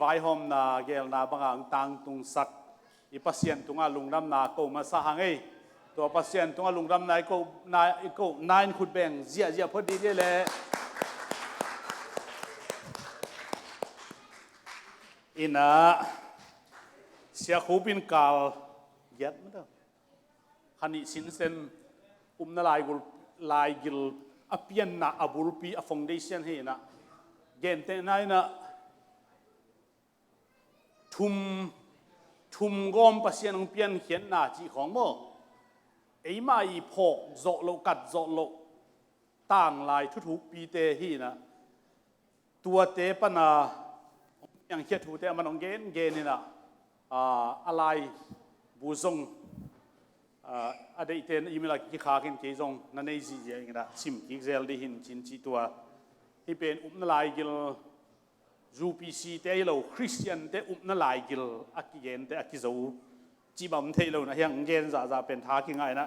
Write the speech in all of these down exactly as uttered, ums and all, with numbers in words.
vaihawmna gelna banga ang tangtungsak i Pasian tungah lungdamna ko masa hang ei. Tua Pasian tungah lungdamna i ko, na, i ko, na in khut beng ziahziah phot dih dih leh. Ina, Sia Khup in kal giat mata. Kha nih sinsen upna laigil, laigil a pianna a bulpi a foundation hi ina. Gentehna ina thum, thum gawm Pasian hong piankhiatna cih khawng maw. Eima i phawk zawh loh, kat zawh loh, tanglai thuthukpite hi ina. Tuate pana piangkhiat thute a man hong gengen ina, a, a laibu zong, a, a deihte email a kikhakin kei zong na nei zihziah ina sim kik zel dih hin cin cih tua. Hih pen upna laigil U P C te ahi lo, Khristiante upna laigil a kigente a kizo cih bang om thei lo na hiang gen zahzah pen tha kingah ina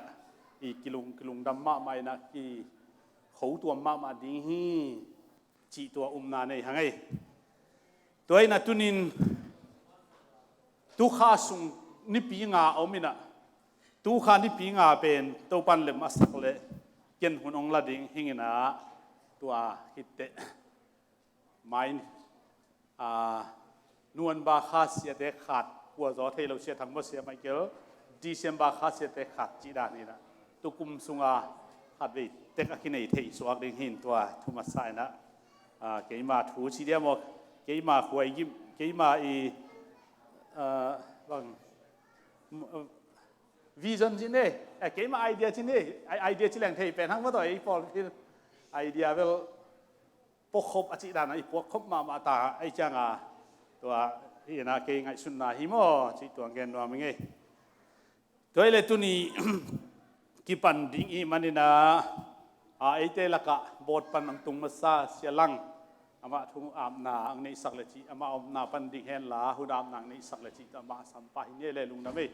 i kilung, kilungdam mahmah ina kikhotuam mahmah ding hi. Cih tua upna nei hang ei. Tua ina tunin tukha sung nipi nga om ina, tukha nipi nga pen Topan lem a sak leh ken hun ong la ding hing ina tua hitteh. Mai, a, November kha siate khat, kua zaw thei lo Sia Thang maw Sia Michael, December kha siate khat cih dan hi ina. Tukum sunga khatvei tek a kinei thei suak ding hin tua thu masa ina. A, keima thu ci dia maw, keima khuai gim, keima i, a, bang, m-, vision ci ne, a, keima idea ci ne, i-, idea ci leng thei pen hang maw tua i pawl idea bel puakkhop a cih dan a i puakkhop mahmah ta a i cianga tua hi ina kei ngaihsutna hi maw cih tua gen nuam ing ei. Tua i le tuni kipan ding i manina a eite lakah bawt pan ang tung masa Sia Lang amah thu apna ang neihsak le cih amah omna pan ding henla hun apna ang neihsak le cih tua amah sampa hi ne le lungdam ei.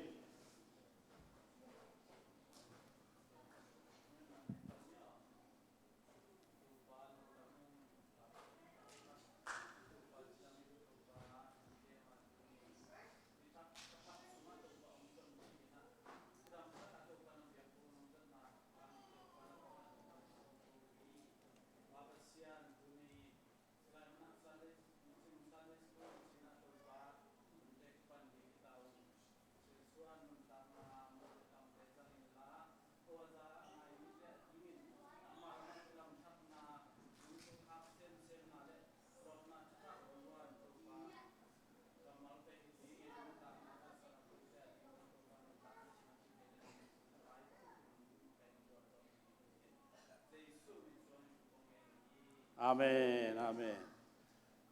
Amen, amen.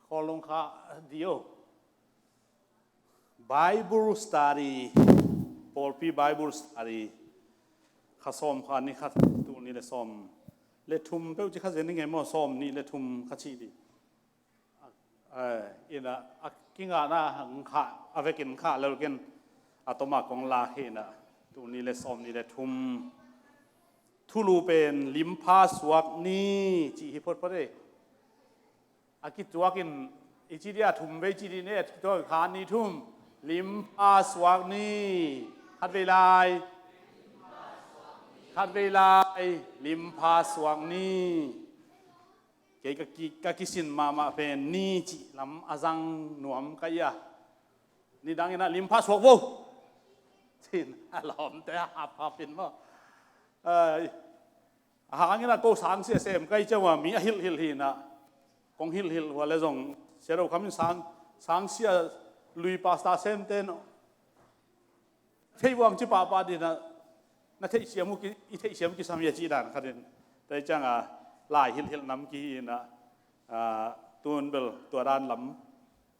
Khawl lungkham dih o. Bible study, pawlpi Bible study, kha sawm kha ni kha tul nih le sawm le thum peuh ci kha zen ni ngei maw, sawm nih le thum kha ci dih. Eh, ina a kingahna hang khah a vekin khah lel ken a toma kong lak hi ina tul nih le sawm nih le thum. Thulu pen limpha suak ni cih hi photphot e. A kituakin i ci dia thum vei ci dih ne, a kituakin kha ni thum. Limpha suak ni. Khat vei lai. Khat vei lai. Limpha suak ni. Kei ka ki, ka kisin mahmah pen ni cih lam a zang nuam ka hi a. Nidang ina limpha suak vo. Cin a lawmte a haphap in maw. Ai. A hang ina ko sangsia sem kai ciang ua mi a hilhhilh hi ina. Kong hilhhilh hua le zong Sia Do Kham in sang, sangsia lui pasta sem ten. Thei vuang ci pahpah dina, na theihsiam uh ki, i theihsiam uh kisam hi a cih dan khatin. Tua hi cianga lai hilhhilh nam kihi ina, a, tun bel tua dan lam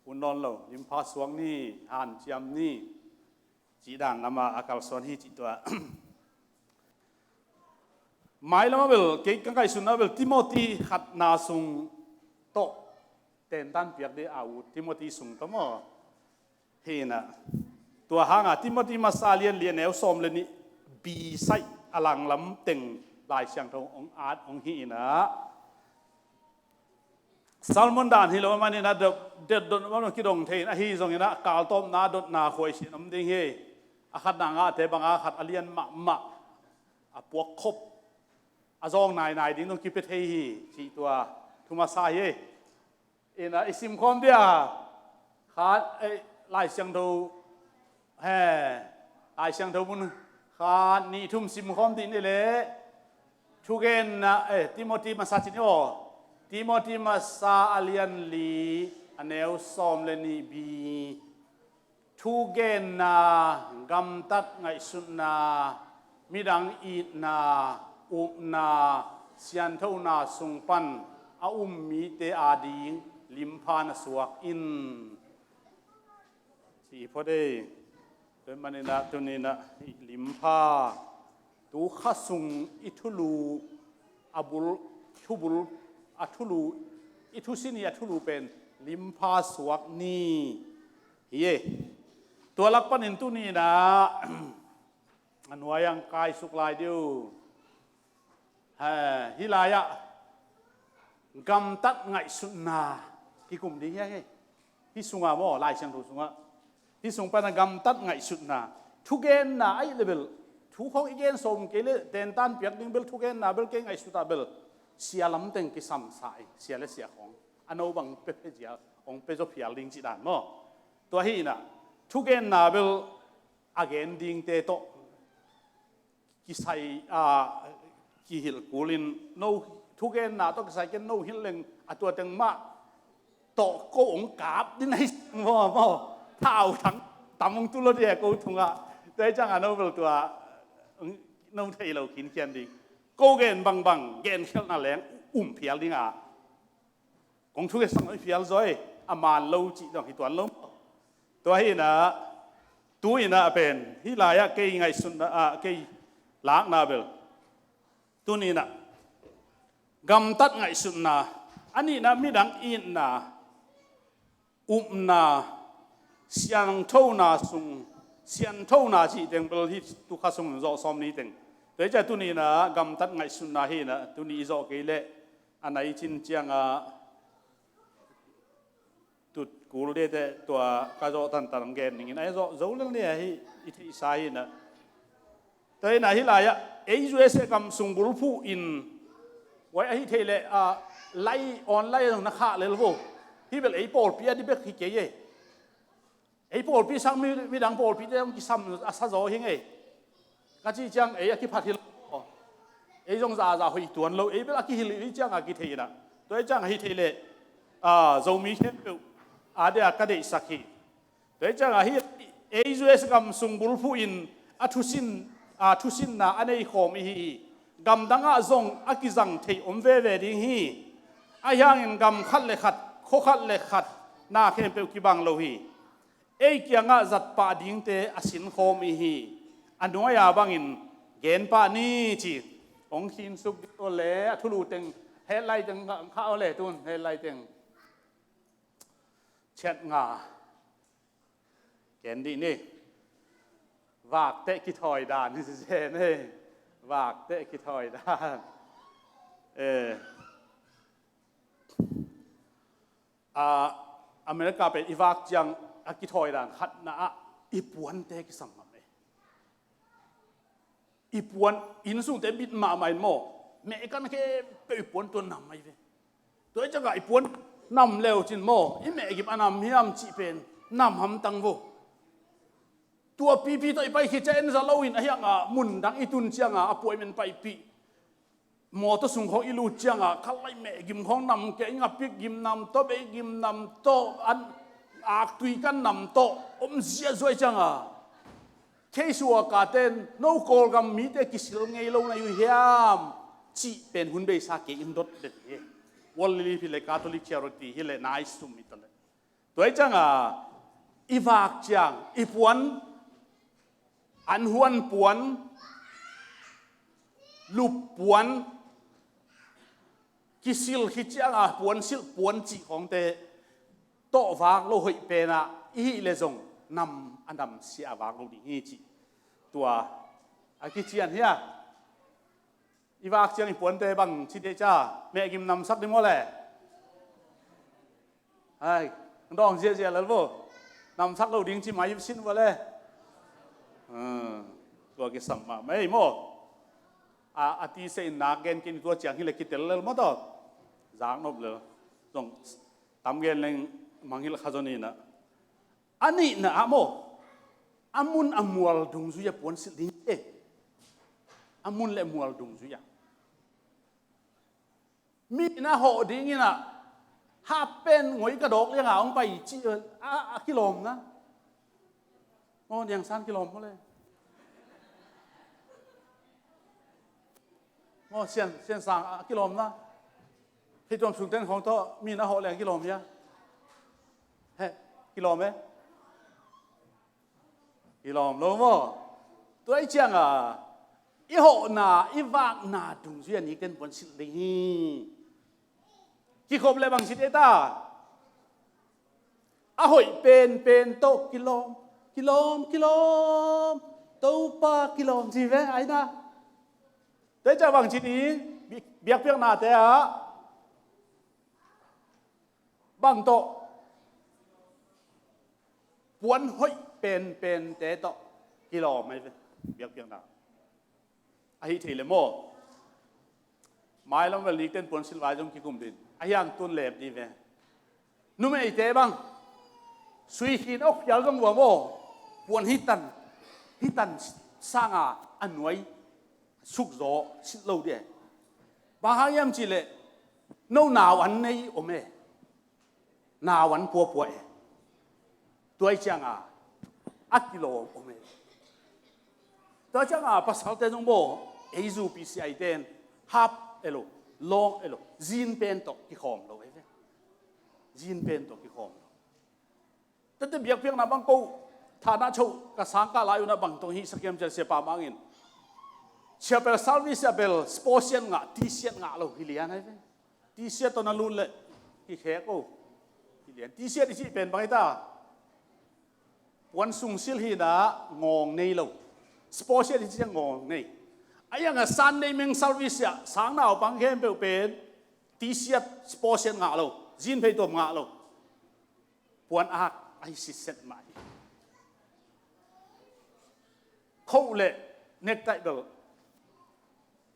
un nawn lo, limpha suak ni, hanciam ni, cih dan lama a kalsuan hi cih tua. Mai lama bel, kei ka ngaihsutna bel, Timothy khatna sung tawh, tentan piak dih a ut, Timothy sung tawh maw. Hi ina. Tua hanga Timothy masa lian lian neu sawm le nih B side a langlam teng Lai Siangtho hong at hong hi ina. Salmon dan hi lo manin a dot, dot, dot, dot kidong thei in ahi zongin a kaltawpna dotna khuaisian om ding hi. A khatna ngahte banga khat a lian mahmah, a puak khop, a zawng nainai ding dong kipia thei hi, cih tua thu masa hi. Ina i simkhawm dia khat, eh, Lai Siangtho, he, Lai Siangtho mun khat nih thum simkhawm dih ni leh, thugenna, eh, Timothy masa cin i aw, Timothy masa a lian li, a neu sawm le nih bi. Thugenna, gamtat ngaihsutna, midang itna, upna, sianthona sung pan a um mite ading limpha na suak in. Ci phot ei. Tua manin ah tuni-in ah limpha, tu kha sung i thulu, a bul, thubul, a thulu, i thusin i a thulu pen limpha suak ni hi e. Tua lak panin tuni-in ah a nuai-ah kaisuk lai dih. He, hih lai-ah gamtat ngaihsutna kikum ding hi hang e. Hih sungah maw, Lai Siangtho sungah, hih sung pana gamtat ngaihsutna, thugenna ahih leh bel, thu khawng i gen sawm kei leh tentan piak ding bel, thugenna bel kei ngaihsutah bel sia lamteng kisamsa hi, sia le sia khawng. A no bang pia pia zia hong pia zaw phial ding cih dan maw. Tua hi-in ah thugenna bel a gen dingte tawh kisai, a, kihilh kulin, no thugenna tawh kisai ken no hilh leng a tua teng mah tawh ko hong kap ding ahi maw, maw. Thau thang tam hong tul lo ding a ko tungah. Tua hi ciangah no bel tua no thei lo khinkhian ding. Ko gen bangbang genkhelhna leng um phial ding a, kong thugensak phial zaw e, a man lo cih dong hi tuan lo. Tua hi-in ah, tu-in ah pen hih lai-ah kei ngaihsutna, ah, kei lakna bel, tuni-in ah gamtat ngaihsutna, a nihna midang itna, upna, sianthona sung, sianthona cih teng bel hih tu kha sung zawh sawm ni teng. Tua hi ciah tuni-in ah gamtat ngaihsutna hi-in ah, tuni i zawh kei leh a nai cin ciangah tut kul dih teh, tua ka zawh tantan gen ningin a zawh zo lel ni ahi, i theihsa hi-in ah. Tua hi-in ah hih lai-ah ei U S A gam sung bulphuh in, huai ahi thei leh, ah, lai online na khah lel vo. Hih bel ei pawlpi a dih bek hi kei e. Ei pawlpi sang mi, midang pawlpite hong kisam a sa zaw hi ing e. Ka cih ciang ei a kiphat hi lo. Ei zong zaza hoih tuan lo. Ei bel a kihilh hi ciangah kithei-in ah. Tua hi ciangah hi thei leh, ah, Zomi khempeuh a dia ka deihsak hi. Tua hi ciangah hih ei U S A gam sung bulphuh in a thusin, a thusinna a nei khawm i hi hi. Gamdangah zong a kizang theih om veve ding hi. Ahi hangin gam khat le khat, khua khat le khat na khempeuh kibang lo hi. Ei kiangah zat pah dingte a sin khawm i hi. A nuai-a bangin gen pah ni ci. Hong khinsuk dih aw le, a thulu teng, headlight teng khah aw le, tun headlight teng. Chiat nga. Ken dih ni. Vak teh kithawi dan hi zen e. Vak teh kithawi dan. Eh. A, America pen i vak ciang a kithawi dan khatna ah i puante kisam ngam e. I puan, inn sungte bit mahmah in maw, meh kan khempeuh i puan tua nam ahi ve. Tua hi ciangah i puan nam leu cin maw, i meh gim a nam hiam cih pen nam hamtang vo. Tua pipi tawh i pai khit ciang en za lo in, ahi hangah mun dang i tun ciangah appointment paipih. Mawtaw sung khawng i lut ciangah, kha lai meh gim khawng nam kei, ngapik gim nam tawh, bei gim nam tawh, an aktui kan nam tawh, om ziahzuah ciangah. Case worker ten, no Kawlgam mite kisil ngei lo na hi uh hiam cih pen hun beisa kei in dot den hi. World Relief hi le Catholic Charity hi le nai sum hi ta le. Tua hi ciangah, i vak ciang, i puan, an huan puan, lup puan, kisil khit ciangah puan silh puan cih khawngte tawh vak lo hoih penah i hih leh zong nam a namsia a vak lo ding hi cih. Tua a kician hi a. I vak ciang i puante bang ci dih ca, meh gim namsak ding maw le? Hai, dawng ziahziah lel bo. Namsak lo ding ci mai sin vua le. Ah, tua kisam mahmah ei maw. A, a tise in nak gen kei ni, tua ciang hi le kitel lel maw tawh. Zak nop lel. Zong tam gen leng mangngilh kha zaw ni na. A nihna ah maw, a mun a mual dungzui a puan silh ding e. A mun le mual dungzui a. Mi na hawh dingin ah, hapen ngoi ka dawk lianga hong pai cih a, a kilawmna. Aw, niangsan kilawm maw le. Aw, sian, siansang a kilawmna. Hei tuam sungten khawng tawh mi na hawh leng kilawm hia? He, kilawm e. Kilawm lo maw? Tua i cianga i hawhna, i vakna dungzui a nikten puan silh ding hi. Kikhop le bang sit e ta. A hoih penpen tawh kilawm, kilawm, kilawm. Topa kilawm ci ve, aina. Tua i cianga bang sit i, bi-, biakpiaknate ah. Bang tawh. Puan hoih penpente tawh kilawm ai ve. Biakpiakna. Ahi thei le maw. Mailam vel nikten puan silh vai zong kikum din. Ahi hang tun lep di ve. Numeite bang. Sui khin awk phial zong vua maw. Puan hitan. Hitan sanga a nuai. Sukzaw silh lo di e. Bang hang hiam cih leh. No nau an nei om e. Nau an puapua e. Tua i cianga a kilawm om e. Tua cianga pasalte zong bo ei zu P C I ten hap elo, long elo, zin pen tawh kikhawm lo e ve. Zin pen tawh kikhawm lo. Tete biakpiakna bang ko thana cho ka sangkah lai unah bang tong hi sakiam cial siapa mangin. Siapel service siapel sports siat ngah, T-shirt ngah lo hi lian ai ve. T-shirt tawh na lut leh hi khek o. Hi lian. T-shirt i cih pen bang hi ta. Puan sung silh hina ngawng nei lo. Sports siat i cih ngawng nei. A ianga Sunday meng service ah sang naupang khempeuh pen T-shirt sports siat ngah lo. Zin phei tuam ngah lo. Puan ak ahi siset mah hi. Khoh le necktie bel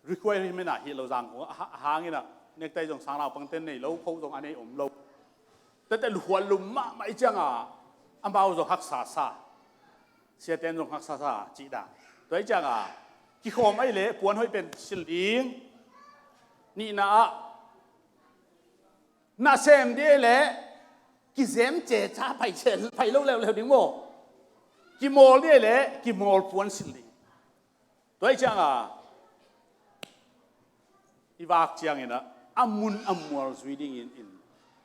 requirement ah hi lo zang kong a hangin ah necktie zong sang naupangten nei lo, khoh zong a nei om lo. Tete luhual lum mahmah i cianga amau zong haksa sa. Siaten zong haksa sa cih dah. Tua i cianga kikhawm ahi le puan hoih pen silh ding. Nihna ah nasem dih le kizem ceca pai lo leuleu ding maw. Kimawl dih le kimawl puan silh ding. Tua i cianga i vak ciangin ah a mun a mual zui dingin in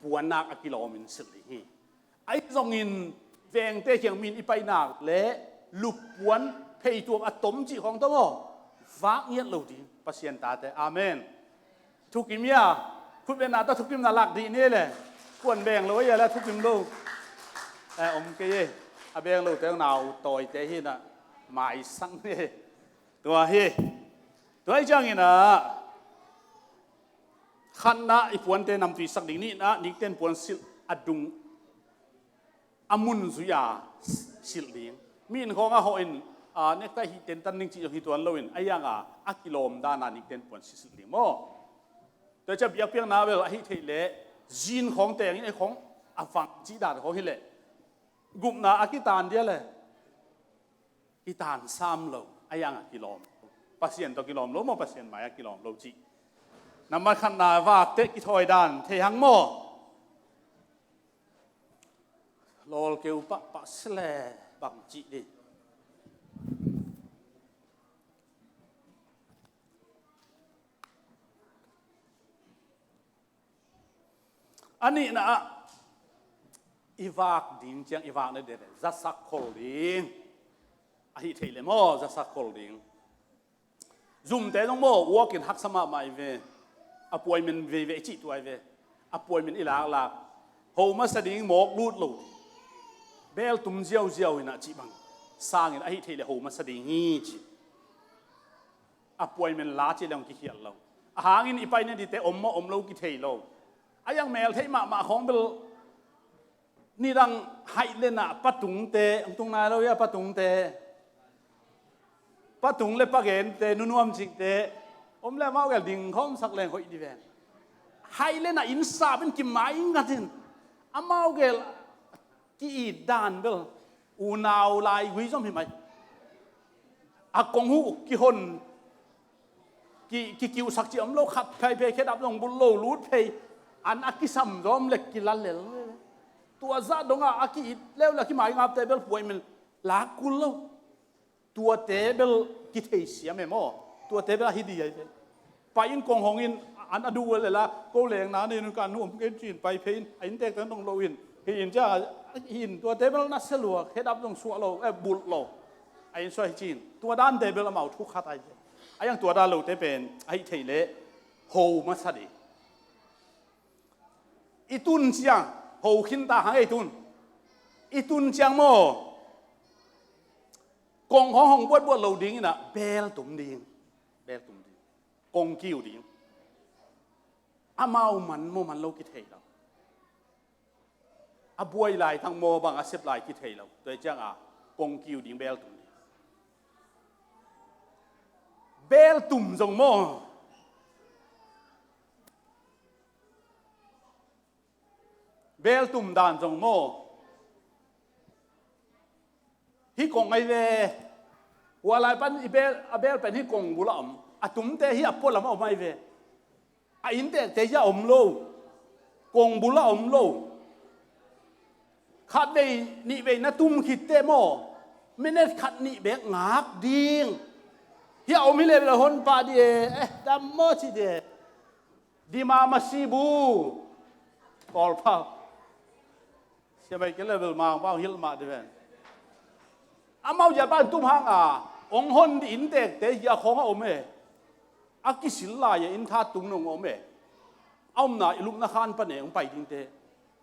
puannak a kilawmin silh ding hi. Ahi zongin vengte kiang min i painak le luppuan pheituam a tom cih khawng tom aw vak ngiat lo ding Pasian tate. Amen. Thukim ia khut le nata thukimna lak dih ni le kuan beng lo ia le thukim lo. Eh, om kei e. A beng lo teng nau tawite hinah maisang ni. Tua hi. Tua hi ciangin ah khatna i puante namtui sak ding, nihna nikten puan silh a dung a mun zui a silh ding. Mi in khawng a hawh in a nektai hih tentan ding cih zong hi tuan loin a ianga a kilawm dana nikten puan silh ding maw. Tua ciah biakpiakna bel ahi theih leh zin khawng tengin ei khawng a vang cih dan khawng hileh gupna a kitan dia le kitan sam lo, a ianga kilawm lo. Pasian tawh kilawm lo maw, Pasian mai-ah kilawm lo cih. Nambat khatna vakte kithawi dan thei hang maw. Lawlkeu pahpah sile bang cih dih. A nihna ah i vak ding ciang i vak na dede zasak khol ding. Ahi theih le maw, zasak khol ding. Zumte zong maw uakin haksa mahmah i ve. A puaimen veivei cih tuai ve. A puaimen i laklak ho masa ding mawk lut lo. Bel tum ziauziau inah cih bang sangin ahi theih le ho masa ding hi cih. A puaimen la cih le hong kikhial lo. A hangin i paina dite om maw om lo kithei lo. A iang mel theih mahmah khawng bel Nidang haih le nah patungte, hong tung nai lo hia patungte. Patung le pagente, nunuam cikte om le amau gel ding khawmsak leng hoih dih ven. Haih le nah innsap in kimai ngat in amau gel ki-it dan bel unau lai gui zom hi mai. A kong huh kihon ki, kikiuhsak ci om lo, khat phei phei khedap zong bul lo lut phei, an a kisam zom le kila lel. Tua zah dongah a ki-it leu le a kimai ngapte bel puai men lak kul lo. Tuate bel kithei siam e maw? Tuate bel ahi di ai ve. Pai in kong hong in an a duh ua lela ko lengna nei nun kan nu om kei cin pai phei in a inntek tang dong lo in hi in cia hi in tuate bel na seluak khedap zong suah lo, eh, bulh lo. A in suah hi cin tua dante bel amau thu khat ai ve. A yang tua dan lote pen ahi thei le ho masa di. I tun ciang ho khinta hang ei tun. I tun ciang maw? Kong hong hong buatbuat lo ding inah bel tum ding. Bel tum ding. Kong kiu ding. Amau man maw man lo kithei lo. A buai lai tang maw bang a sep lai kithei lo. Tua ciang a kong kiu ding bel tum ding. Bel tum zong maw? Bel tum dan zong maw? Hi kong ai ve. Hua lai pan i bel, a bel pen hi kong bula om. A tumte hi a pualam a om ai ve. A inntekte hi a om lo. Kong bula om lo. Khat vei nih vei na tum khitte maw? Minute khat nih bek ngak ding. Hi a om hi le bel a hon pah di e. Eh, dam maw ci di e. Dima masibu. Kawlpau. Siamai ke level mang bang hilh mah di ven. Amau ya ban tum hang a ong hon di inntekte hia khawng a om e. A kisil lai a inn tha tung nong om e. A omna i lupna khan pan e ong pai dingte.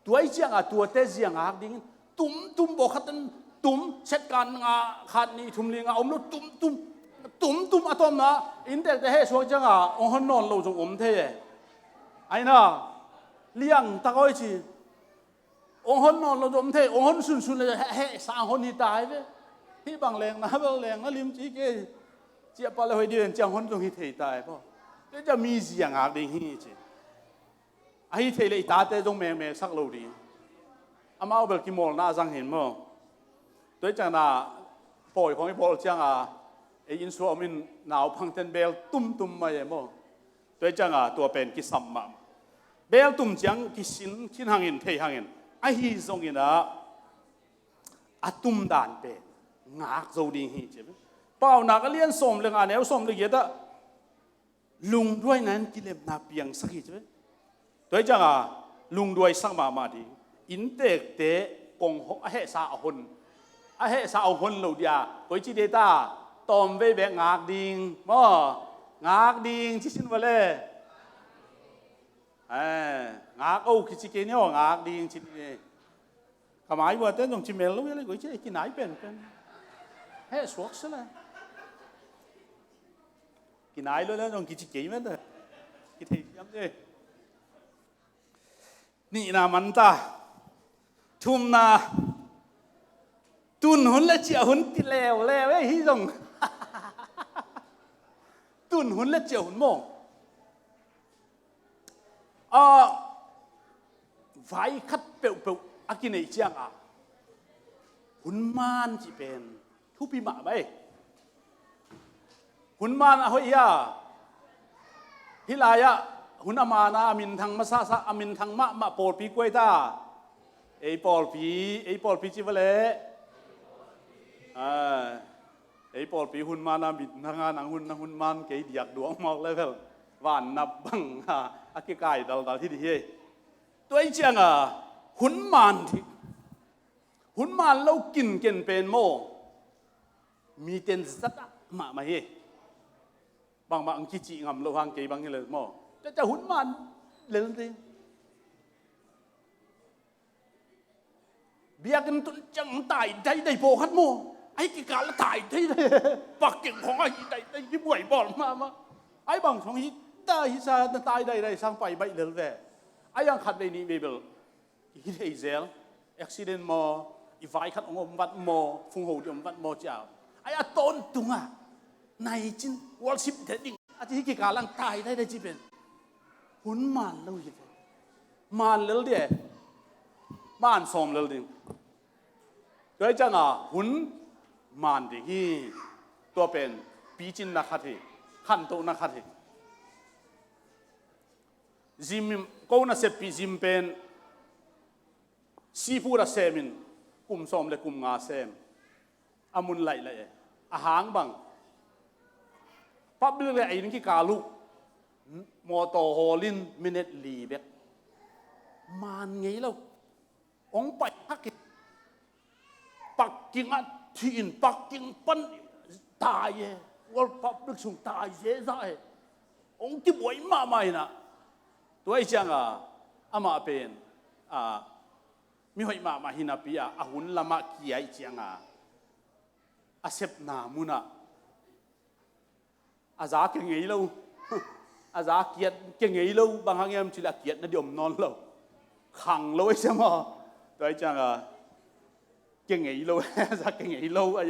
Tuai ciang a tuate zia ngak dingin tum tum bawh khat an tum set kan nga khat nih thum li nga om lo tum tum tum tum a tawmna inntekte heh suak ciang a ong hon nawn lo zong om thei e. Aina liang tak awi ci ong hon nawn lo zong om thei ong hon sunsun le heh sang hon hi tai ve. Hih bang lengna bel lengna lim ci ke ciah pah le hoi di ven ciang hon zong hi thei tai paw. Te cia mi zia ngak ding hi ci. Ahi thei le i tate zong mengmeng sak lo ding. Amau bel kimawlna a zang hin maw? Tua i ciangna pawi khawng i bawl cianga ei inn sua om in nauphangten bel tumtum mai e maw? Tua i cianga tua pen kisam mah. Bel tum ciang kisin khin hangin thei hangin ahi zongin ah a tumdan pen ngak zo ding hi ci. Paunak a lian sawm le nga neu sawm le giat ah lungduaina in kilemna piangsak hi ci ve. Tua hi cianga lungduaisak mahmah ding. Inntekte kong a hehsa a hon a hehsa a hon lo dia koi ci de ta tawm vei bek ngak ding maw? Ngak ding ci sin vale. Eh, ngak o kici kei ni aw ngak ding ci ni. Ka mai vua ten zong ci mel lo ia le goi ci kinai pen pen. He suak se le. Kinai lo le zong kici kei men de. Kithei siam de. Nihna man ta. Thumna. Tun hun le ciah hun ti leu leu e hi zong. Tun hun le ciah hun maw? A vai khat peuhpeuh a kineih cianga hun man cih pen thupi mahmah e. Hun man a hoih hia? Hih lai-ah hun a mana a minthang masasa a minthang mahmah pawlpi kuai ta. Ei pawlpi ei pawlpi ci va leh. Ei pawlpi hun man a mit nanga nang hun nang hun man kei diak duak mawk level vannap bang a kikai daldal hi dih hi. Tua i cianga hun man dih hun man lo kinken pen maw? Miten zat ah mahmah hi. Bangmah ang kicih ngam lo hang kei bang hi le maw? Tua cia hun man lel ding. Biakinn tun ciang tai daidai pawlkhat maw? Ai kikal a tai daidai. Pakeng khong ahi daidai kibuai bawl mahmah. Ai bang khong hi ta hi sa na tai daidai sang pai baih lel ve. Ai ang khat vei nih vei bel hi thei zel. Accident maw, i vai khat hong om vat maw, phungho ding om vat maw ci a, ai a tawntung a nai cin worship te ding a ci hi kikal lang tai tai dai ci pen hun man lo hi ve. Man lel ding e, man sawm lel ding. Tua hi cianga hun man ding hi. Tua pen picinna khat hi, khantohna khat hi. Zim, ko naseppih zim pen seafood a semin kum sawm le kum nga sem. A mun laih laih e. A hang bang, public le a inn kikal uh mawtaw hawlin minute li bek. Man ngei lo. Hong pai hak in, parking ah thih in, parking pan tai e. World Public sung tai zeza e. Hong kibuai mahmah in ah. Tua hi cianga amah pen a mi hoih mahmah hi napi a, a hun lamah kia hi cianga a sepna munah a za kia ngei lo. A za kiat kia ngei lo, bang hang hiam cih leh a kiatna ding om nawn lo. Khang lo a sia maw. Tua hi cianga kia ngei lo, a za kia ngei lo a,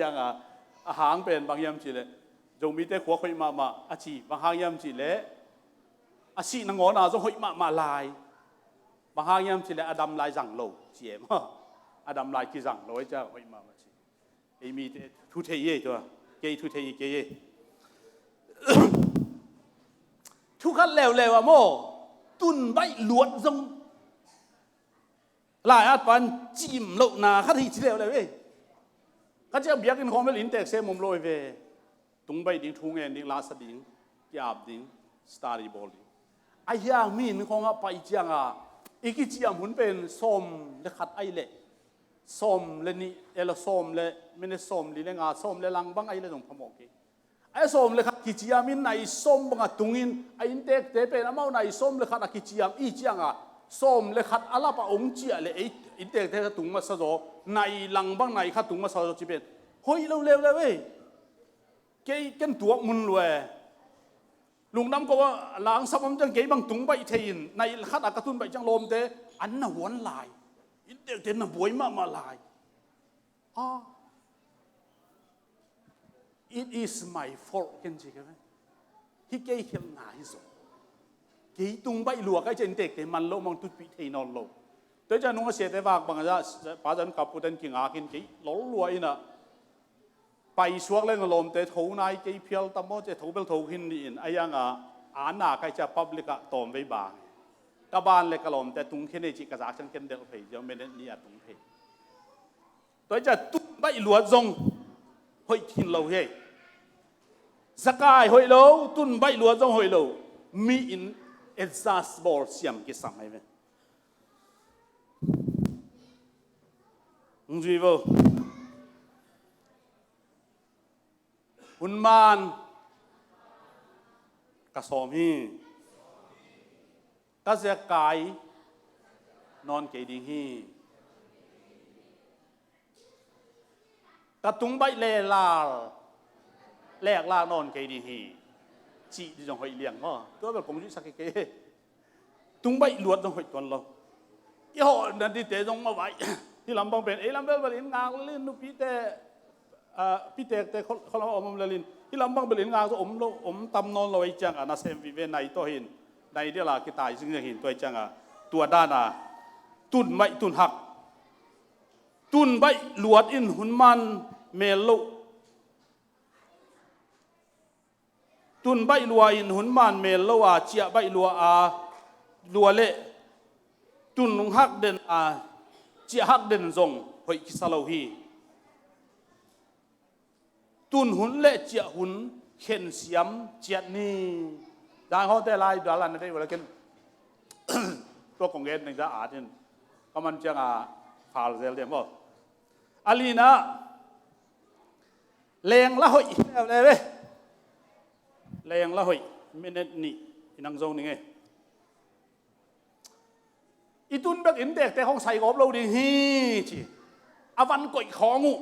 a hang pen bang hiam cih leh Zomite khuak hoih mahmah a ci, bang hang hiam cih leh a sih nangawn a zong hoih mahmah lai. Bang hang hiam cih leh a dam lai zang lo ci e maw. A dam lai kizang lo a, ciang hoih mahmah ci. Ei mite thu thei hi ei tua. Kei thu thei hi kei ei. Thu khat leuleu a maw, tun baih luat zong lai-at pan cim lohna khat hi ci leuleu ei. Ka ciang biakinn khawng bel inntek sem om lo hi ve. Tung baih ding, thu ngen ding, la sa ding, ki-ap ding, study bawl ding. A hiang mi inn khawngah pai cianga i kiciam hun pen sawm le khat ai leh, sawm le nih, ela sawm le minute sawm li le nga, sawm le lang bang ai leh zong phamawh kei. A sawm le khat kiciamin nai sawm banga tungin a inntekte pen amau nai sawm le khat a kiciam i cianga sawm le khat a lap a ong ciah le ei inntekte kha tung masa zaw, nai lang bang nai khat tung masa zaw ci pen hoih lo leuleu ei. Kei ken tuak mun lua e. Lungdam ko a langsam om ciang kei bang tung baih thei in nai khat a ka tun baih ciang lawmte an na huan lai. Inntekte na buai mahmah lai. Ah, it is my fault ken ci ka ve. Hi kei khelhna hi zaw. Kei tung baih lua kai ciang inntekte man lo mang tutpih thei nawn lo. Tua ciang nung a siate vak bang a, pa zan kapu ten kingakin kei lol lua in ah, pai suak leng a lawmte tho nai kei phial tam maw ci, tho bel tho khin ni in a, hiang a, a na kai ciang public ah tawm vei bang. Ka ban le ka lawmte tung khin ei cih ka zak ciang ken delh phei ziau, minute nih a tung phei. Tua hi ciang tun baih luat zong hoih khin lo hi. Zakai hoih lo, tun baih luat zong hoih lo. Mi in adjust bawl siam kisam hi ve. Hong zui vo. Hun man ka sawm hi. Ka zia kai nawn kei ding hi. Ka tung baih lelal leklak nawn kei ding hi. Cih ding zong hoih liang maw. Tua bel kong zuihsak hi kei. Tung baih luat zong hoih tuan lo. I hawh na dite zong mawh vai. Hih lam bang pen ei lam bel bel in ngak lel in, nupite, ah, pitekte khol, khol om om lel in. Hih lam bang bel in ngak zong om lo, om tam nawn lo ei ciang a, nasem vive nai tawh hin. Nai dial a kitai zingzing hin tua ei ciang a. Tua dan a tun baih tun hak. Tun baih luat in hun man mel lo. Tun baih lua in hun man mel lo a, ciah baih lua a, lua le tun hak den a, ciah hak den zong hoih kisa lo hi. Tun hun le ciah hun khensiam ciat ni. Dang hawte lai dal an na dei ula ken. Tua kong gen neng za atin. Ka man ciang a fal zel dem aw. A lina, leng la hoih leuleu e. Leng la hoih, minute nih i nang zo ning e. I tun bek inntekte hong sai gawp lo ding hi ci. A van koih khawng uh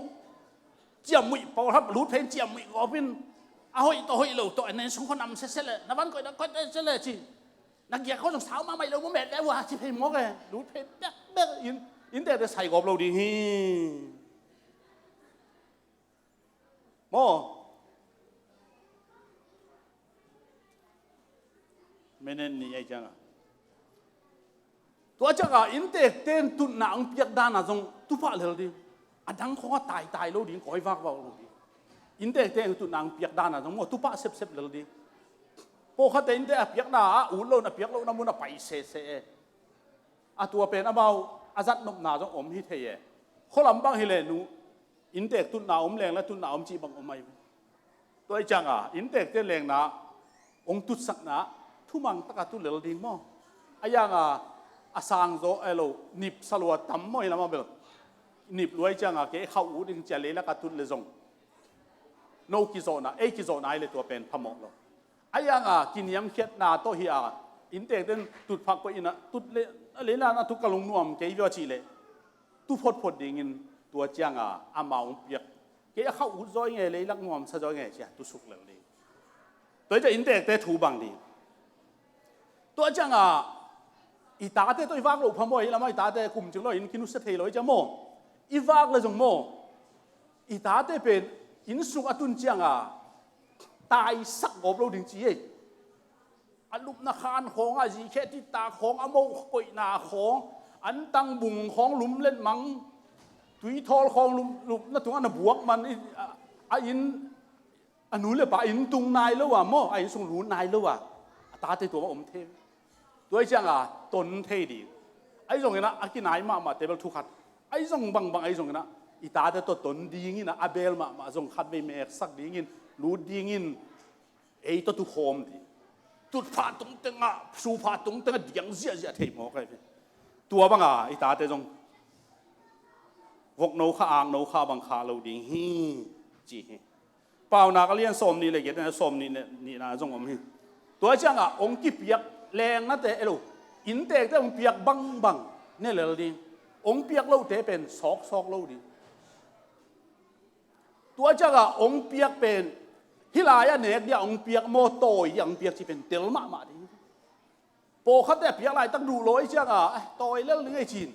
ciammuih pawlhap lut phein ciammuih gawp in, a hoih tawh hoih lo tawh a nen sung khaw nam sese le, na van koih na koih sese le ci. Na giak khaw zong sau mahmah lo mu met le vua ci phei mawk e. Lut phei bekbek in Inntekte sai gawp lo ding hi. Maw? Menen ni ai cianga. Tua cianga inntekte in tutna hong piak dana zong tupah lel ding. A dang khawng a taitai lo ding, kawi vakvak lo ding. Inntekte in tutna hong piak dana zong maw tupah sepsep lel ding. Pawlkhatte innte a piakna a ut lo, a piak lohna mun a pai sese e. A tua pen amau a zat nopna zong om hi thei e. Khualam bang hi le nu, inntek tutna om leng le tutna om cih bang om ahi. Tua hi cianga inntekte lengna hong tutsakna thumang taka tu lel ding maw? A yanga a sang zaw a lo nip salua tam maw hi lamah bel. Nip luai cianga kei khauh ut ding cia leilaka tut le zong no kizawhna, ei kizawhna hi le tua pen phamawh lo. A yanga kiniamkhiatna tawh hi a, inntekten tutphak koih ina tut le a leilana tu ka lungnuam kei via cih le tu photphot dingin tua cianga amau hong piak. Kei a khauh ut zaw i nge, leilak nuamsa zaw i nge cia tusuk lel ding. Tua hi cia inntekte thu bang ding. Tua cianga i tate tawh i vak loh phamawh hi lamah i tate kum cing lo in kinusia thei lo hi cia maw? I vak le zong maw? I tate pen innsung a tun cianga taisak gawp lo ding ci ei. A lupna khan khawng, a zikheh titak khawng, a moh koihna khawng, an tangbung khawng lum letmang, tuithawl khawng lum, lupna tungah na buak man i, a, a inn, a nu le pa inn tung nai lo a maw, a inn sung lut nai lo a, a tate tua mah om thei. Tua hi cianga ton thei ding. Ahi zongin a kinai mahmah table thu khat. Ahi zong bangbang ahi zongin a i tate tawh ton dingin a bel mahmah zong khatvei meksak dingin, lut dingin, ei tawh tukhawm ding. Tutpha tungtengah, supha tungtengah diang ziahziah thei mawk ahi ve. Tua banga i tate zong vokno kha, akno kha bang kha lo ding hi, ci hi. Paunak a lian sawm nih le giat, sawm nih le nihna zong om hi. Tua ciangah hong kipiak lengnate elo, inntekte hong piak bangbang ne lel ding. Hong piak lote pen sawksawk lo ding. Tua ciangah hong piak pen hih lai-ah nek dia hong piak maw, tawi dia hong piak ci pen tel mahmah ding. Pawlkhatte a piak laitak duh lawi ciangah, eh, tawi lel ding ei cin.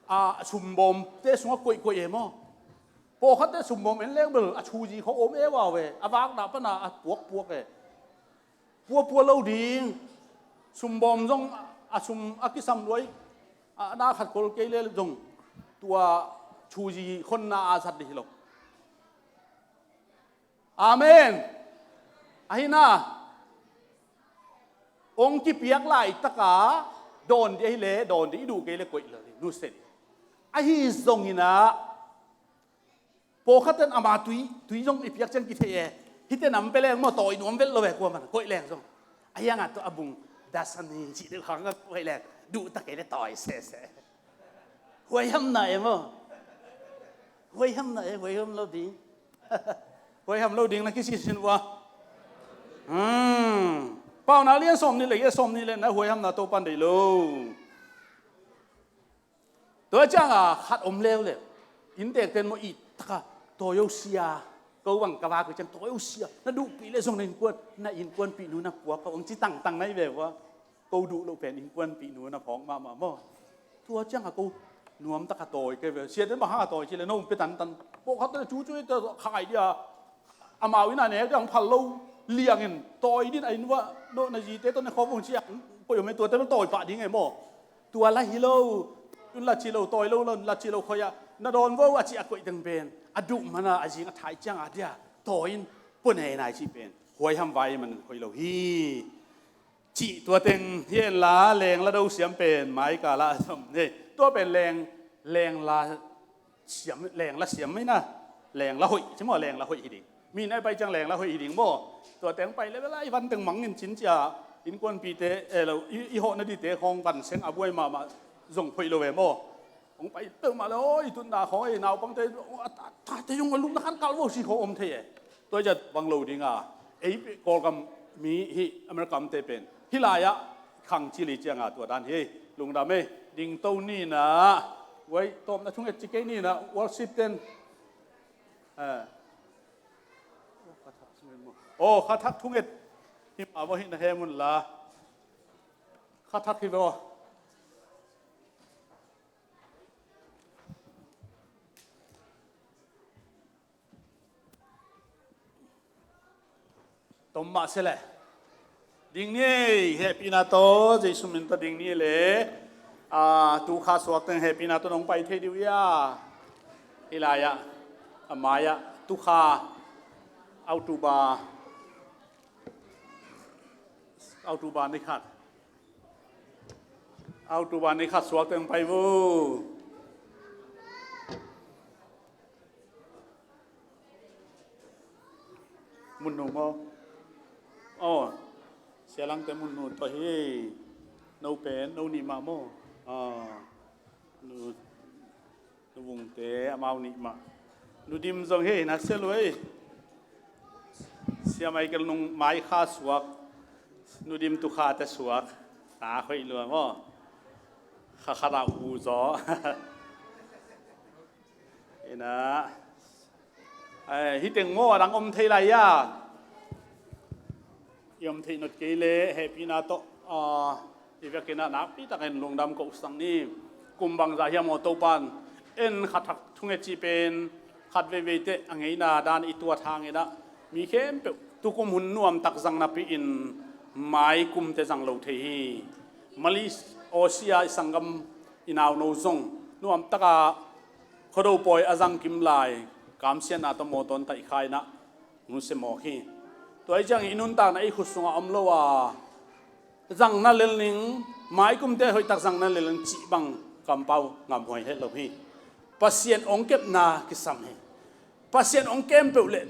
A sumbawmte sungah koihkoih e maw? Pawlkhatte sumbawm en leng bel a thuzi khawng om e vau e. A vakna pana a puakpuak e. Puapua lo ding. Sumbawm zong a sum a kisam luai, a na khat kol kei le zong tua thuzi khonna a zat dih hi lo. Amen. Ahi na, hong kipiak laitaka dawn dih ahi le, dawn dih i duh kei le koih lo dih, nusia dih. Ahi zongin ah, pawlkhat ten ama tui, tui zong i piak ciang kithei e. Hihte nam pia leng maw, tawi nuam vet lo e, kuaman koih leng zong. A hiangah tua a bung dasan hi cih deuh khang ka koih leng, duh ta kei le tawi sese. Huaihamna e maw? Huaihamna e, huaiham lo ding. Huaiham lo ding na kisisin ua. Hmm. Paunak lian sawm nih le giat, sawm nih le na huaihamna Topan deih lo. Tua ciangah khat om leuleu. Inntekten maw, i taka tawi o sia. Ko bang ka vak uh ciang tawi o sia. Na duhpih le zong na innkuan, na innkuanpih nu na puak ko ang ci tangtang na hi ve ua. Ko duh loh pen innkuanpih nu na phawk mahmah maw? Tua ciangah ko nuam taka tawi kei ve. Siate bang hanga tawi ci le no pia tantan. Pawlkhatte cucu i ta khai dia. Amau in a nek dia hong phal lo liangin tawi din a inn uah no na zite tawh ne khawm ung ciang. Koih om e, tuate bel tawi pah ding e maw? Tua la hi lo. Tun la ci lo, tawi lo, la ci lo khoi ah na dawn vo a ci a koih teng pen a duh mana a zing a thai ciangah dia tawi in pua nei nai cih pen huaiham vai man hoi lo hi. Cih tua teng hi en la, lengla do siam pen mai kala a zom. Hei, tua pen leng, lengla siam, lengla siam mai na. Lengla hoih ci maw, lengla hoih hi ding. Mi nai pai ciang lengla hoih hi ding maw? Tua teng pai le bel a i van teng mangin cin cia innkuanpihte, eh, lo, i, i hawhna dite khawng van seng a buai mahmah zong hoih lo ve maw? Hong pai peuhmah le aw, i tutna khawng ei naupangte, a ta, tate zong a lupna khan kal vo si khawng om thei e. Tua i zat bang lo dinga ei Kawlgam mi hi America mite pen hih lai-ah khang cili cianga tua dan hi. Lungdam ei, dingto nina, uai tawpna thunget ci kei nina, worship ten. Eh. Aw, khathak thunget hi mah vo, hih na hem un la. Khathak hi vo. Tom mah se leh. Ding ni ei, hehpihna tawh, Jesu min tawh ding ni ei leh. A, tu kha suak teng hehpihna tawh nong pai thei dih uh ia. Hih lai-ah, a mai-ah, tu kha, October, October ni khat. October ni khat suak teng pai vo. Mun nu maw? Aw, Sia Langte mun nu tawh hi. No pen, no nih mah maw? Aw, nu, Nu Vungte amau nih mah. Nu Dim zong hi na, Sia Lui. Sia Michael nung mai kha suak. Nu Dim tu kha te suak. Ta hoih lua maw? Kha khat ah hu zaw. Ina. Ai, hih teng maw a dang om thei lai ia. I om theih nop kei leh hehpihna tawh, a, i vekin ah nakpi takin lungdam ko uh sang ni. Kum bangzah hiam aw Topan en khat thak thunget cih pen khat veivei teh a ngeina dan i tuat hangin ah mi khempeuh tukum hun nuamtak zang napi-in mai kumte zang lo thei hi. Malaysia i sanggam i nauno zong nuamtaka Khuado pawi a zang kim lai, kamsiatna tawh mawtaw taih kha in ah nusia mawk hi. Tua ahih ciangin i nuntakna i khut sungah om lo a, zang na lel ning, mai kumte hoihtak zang na lel ning cih bang kampau ngamhuai het lo hi. Pasian hong kepna kisam hi. Pasian hong kem peuh leh